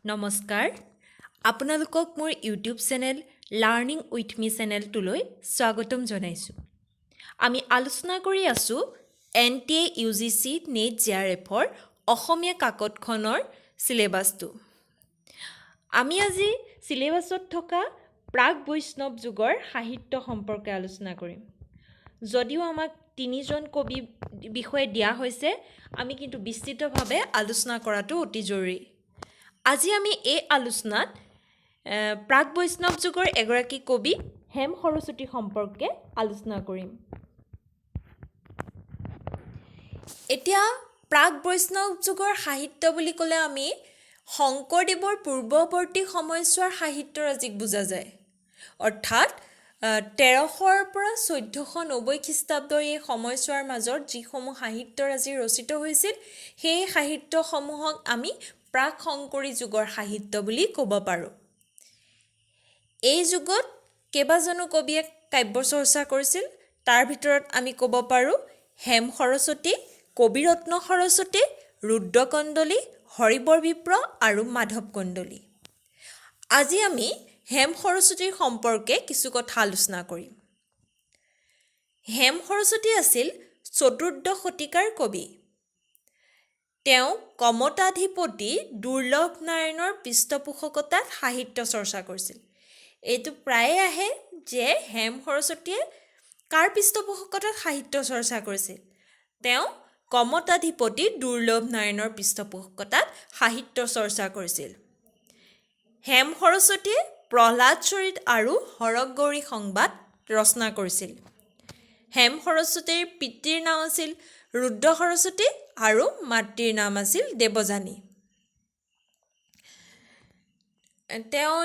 নমস্কাৰ, আপোনালোকক মোৰ YouTube channel learning with me চেনেলটোলৈ স্বাগতম জনাইছোঁ। আমি আলোচনা কৰি আছোঁ এনটিএ ইউজিচি নেট জেআৰএফৰ অসমীয়া কাকতখনৰ চিলেবাছটো। আমি আজি চিলেবাছত থকা প্ৰাক বৈষ্ণৱ যুগৰ সাহিত্য সম্পৰ্কে আলোচনা কৰিম। যদিও আমাক তিনিজন কবি বিষয়ে দিয়া হৈছে, আমি কিন্তু বিস্তৃতভাৱে আলোচনা কৰাটো অতি জৰুৰী। আজি আমি এই আলোচনাত প্ৰাক বৈষ্ণৱ যুগৰ এগৰাকী কবি হেম সৰস্বতী সম্পৰ্কে আলোচনা কৰিম। এতিয়া প্ৰাক বৈষ্ণৱ যুগৰ সাহিত্য বুলি ক'লে আমি শংকৰদেৱৰ পূৰ্বৱৰ্তী সময়ছোৱাৰ সাহিত্যৰাজিক বুজা যায়। অৰ্থাৎ 1300ৰ পৰা 1490 খ্ৰীষ্টাব্দৰ এই সময়ছোৱাৰ মাজত যিসমূহ সাহিত্যৰাজি ৰচিত হৈছিল, সেই সাহিত্যসমূহক আমি প্ৰাক শংকৰী যুগৰ সাহিত্য বুলি ক'ব পাৰোঁ। এই যুগত কেইবাজনো কবিয়ে কাব্য চৰ্চা কৰিছিল। তাৰ ভিতৰত আমি ক'ব পাৰোঁ হেম সৰস্বতী, কবিৰত্ন সৰস্বতী, ৰুদ্ৰ কন্দলী, হৰিবৰ বিপ্ৰ আৰু মাধৱ কন্দলী। আজি আমি হেম সৰস্বতীৰ সম্পৰ্কে কিছু কথা আলোচনা কৰিম। হেম সৰস্বতী আছিল চতুৰ্দশ শতিকাৰ কবি। তেওঁ কমতাধিপতি দুৰ্লভ নাৰায়ণৰ পৃষ্ঠপোষকতাত সাহিত্য চৰ্চা কৰিছিল। এইটো প্ৰায়ে আহে যে হেম সৰস্বতীয়ে কাৰ পৃষ্ঠপোষকতাত সাহিত্য চৰ্চা কৰিছিল? তেওঁ কমতাধিপতি দুৰ্লভ নাৰায়ণৰ পৃষ্ঠপোষকতাত সাহিত্য চৰ্চা কৰিছিল। হেম সৰস্বতীয়ে প্ৰহ্লাদ চৰিত আৰু হৰগৌৰী সংবাদ ৰচনা কৰিছিল। হেম সৰস্বতীৰ পিতৃৰ নাম আছিল ৰুদ্ৰ সৰস্বতী আৰু মাতৃৰ নাম আছিল দেৱযানী। তেওঁ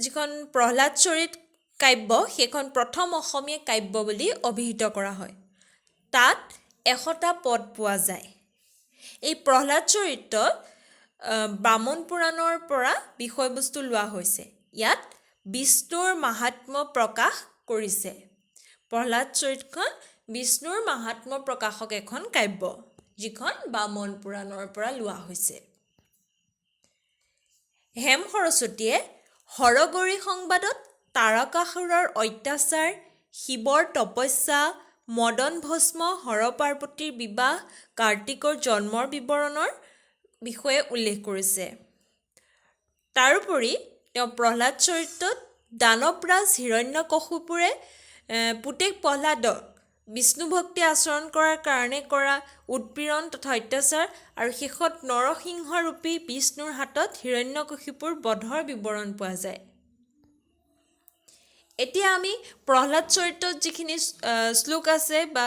যিখন প্ৰহ্লাদ চৰিত কাব্য, সেইখন প্ৰথম অসমীয়া কাব্য বুলি অভিহিত কৰা হয়। তাত 100টা পদ পোৱা যায়। এই প্ৰহ্লাদ চৰিত্ৰত বামন পুৰাণৰ পৰা বিষয়বস্তু লোৱা হৈছে। ইয়াত বিষ্ণুৰ মাহাত্ম্য প্ৰকাশ কৰিছে। প্ৰহ্লাদ চৰিতখন বিষ্ণুৰ মাহাত্ম্য প্ৰকাশক এখন কাব্য, যিখন বামন পুৰাণৰ পৰা লোৱা হৈছে। হেম সৰস্বতীয়ে হৰগৌৰী সংবাদত তাৰকাসুৰৰ অত্যাচাৰ, শিৱৰ তপস্যা, মদন ভস্ম, হৰ পাৰ্বতীৰ বিবাহ, কাৰ্তিকৰ জন্মৰ বিৱৰণৰ বিষয়ে উল্লেখ কৰিছে। তাৰোপৰি তেওঁ প্ৰহ্লাদ চৰিত্ৰত দানৱৰাজ হিৰণ্যকশিপুৰে পুতেক প্ৰহ্লাদক বিষ্ণু ভক্তি আচৰণ কৰাৰ কাৰণে কৰা উৎপীড়ন তথা অত্যাচাৰ আৰু শেষত নৰসিংহৰূপী বিষ্ণুৰ হাতত হিৰণ্যকশিপুৰ বধৰ বিৱৰণ পোৱা যায়। এতিয়া আমি প্ৰহ্লাদ চৰিত্ৰত যিখিনি শ্লোক আছে বা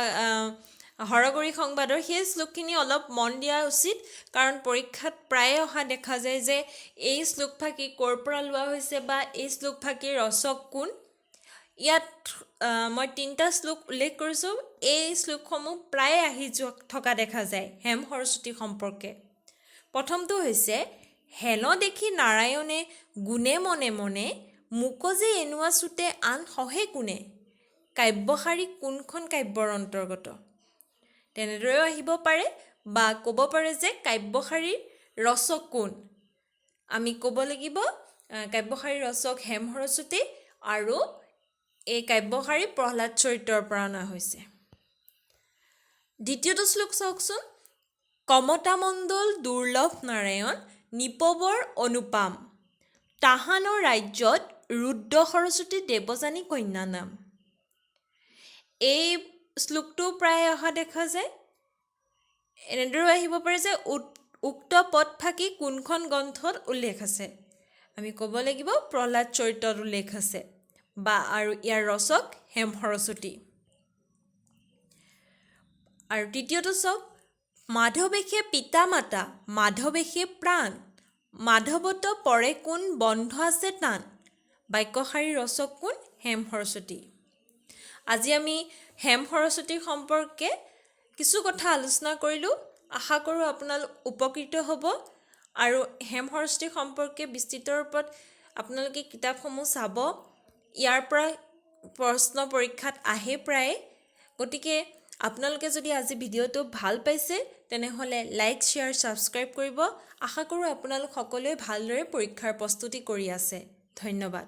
হৰগৌৰী সংবাদৰ সেই শ্লোকখিনি অলপ মন দিয়া উচিত, কাৰণ পৰীক্ষাত প্ৰায়ে অহা দেখা যায় যে এই শ্লোকফাঁকি ক'ৰ পৰা লোৱা হৈছে বা এই শ্লোকফাঁকিৰ ৰচক কোন। ইয়াত মই তিনিটা শ্লোক উল্লেখ কৰিছোঁ। এই শ্লোকসমূহ প্ৰায়ে আহি যোৱা থকা দেখা যায় হেম সৰস্বতী সম্পৰ্কে। প্ৰথমটো হৈছে, হেন দেখি নাৰায়ণে গুণে মনে মনে মোক যে এনুৱা চোটে আন সহে কোনে। কাব্যশাৰী কোনখন কাব্যৰ অন্তৰ্গত? তেনেদৰেও আহিব পাৰে বা ক'ব পাৰে যে কাব্যশাৰীৰ ৰচক কোন। আমি ক'ব লাগিব কাব্যশাৰীৰ ৰচক হেম সৰস্বতী আৰু এই কাব্যশাৰী প্ৰহ্লাদ চৰিত্ৰৰ পৰা অনা হৈছে। দ্বিতীয়টো শ্লোক চাওকচোন, কমতামণ্ডল দুৰ্লভ নাৰায়ণ নিপবৰ অনুপাম তাহানৰ ৰাজ্যত ৰুদ্ৰ সৰস্বতী দেৱযানী কন্যা নাম। এই শ্লোকটো প্ৰায় অহা দেখা যায়। এনেদৰেও আহিব পাৰে যে উক্ত পদফাঁকি কোনখন গ্ৰন্থত উল্লেখ আছে? আমি ক'ব লাগিব প্ৰহ্লাদ চৰিত্ৰত উল্লেখ আছে বা আৰু ইয়াৰ ৰচক হেম সৰস্বতী। আৰু তৃতীয়টো চাওক, মাধৱেশে পিতা মাতা মাধৱেশে প্ৰাণ মাধৱত পৰে কোন বন্ধ আছে টান। বাক্যশাৰীৰ ৰচক কোন? হেম সৰস্বতী। আজি আমি হেম সৰস্বতীৰ সম্পৰ্কে কিছু কথা আলোচনা কৰিলোঁ। আশা কৰোঁ আপোনালোক উপকৃত হ'ব আৰু হেম সৰস্বতী সম্পৰ্কে বিস্তৃত ৰূপত আপোনালোকে কিতাপসমূহ চাব। ইয়াৰ পৰা প্ৰশ্ন পৰীক্ষাত আহে প্ৰায়ে। গতিকে আপোনালোকে যদি আজি ভিডিঅ'টো ভাল পাইছে, তেনেহ'লে লাইক, শ্বেয়াৰ, ছাবস্ক্ৰাইব কৰিব। আশা কৰোঁ আপোনালোক সকলোৱে ভালদৰে পৰীক্ষাৰ প্ৰস্তুতি কৰি আছে। ধন্যবাদ।